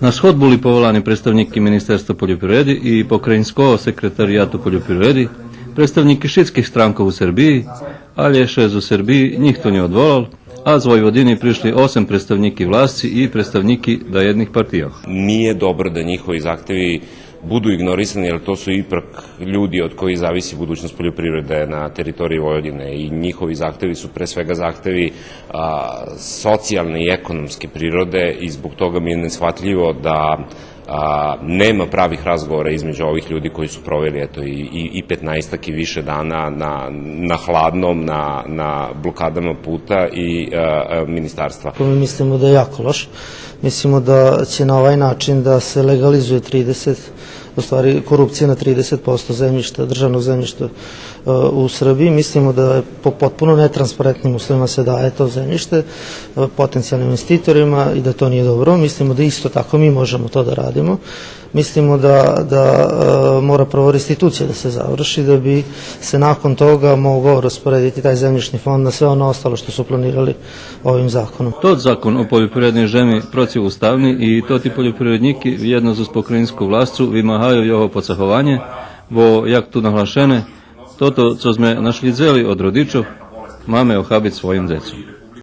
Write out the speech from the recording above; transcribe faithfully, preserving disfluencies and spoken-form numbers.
На сход були поволани представнїки Министерства польопривреди и Покраїнского секретарияту польопривреди, представнїки шицких странкох у Сербиї, алє ше зо Сербиї нїхто нє одволал, а з Войводини пришли осем представнїки власци и представнїки даєдних партийох. Nije dobro da njihovi zahtevi budu ignorisani, jer to su ipak ljudi od kojih zavisi budućnost poljoprivrede na teritoriji Vojvodine i njihovi zahtevi su pre svega zahtevi, a, socijalne i ekonomske prirode i zbog toga mi je neshvatljivo da, a, nema pravih razgovora između ovih ljudi koji su proveli, eto, i, i, i petnaestak i više dana na, na hladnom, na, na blokadama puta i, a, a, ministarstva. Ми мислимо да је јако лош. Мислимо да ће на овај начин да се легализује тридесет, у ствари, корупција на тридесет посто земљишта, државног земљишта, е, у Србији. Мислимо да је по потпуно нетранспарентним условима се даје то земљиште, е, потенцијалним инвеститорима и да то није добро. Мислимо да исто тако ми можемо то да радимо. Мислимо да, да, е, мора прво реституција да се заврши да би се након тога могао распоредити тај земљишни фонд на све оно остало што су планирали овим законом. Тот закон о польопривредней жеми процивуставни и тоти польопривреднїки вєдно зоз покраїнску власцу вимагаю його поцагованє, бо, як ту наглашене, тото цо зме нашлїдзели од родичох, маме охабиц своїм дзецом.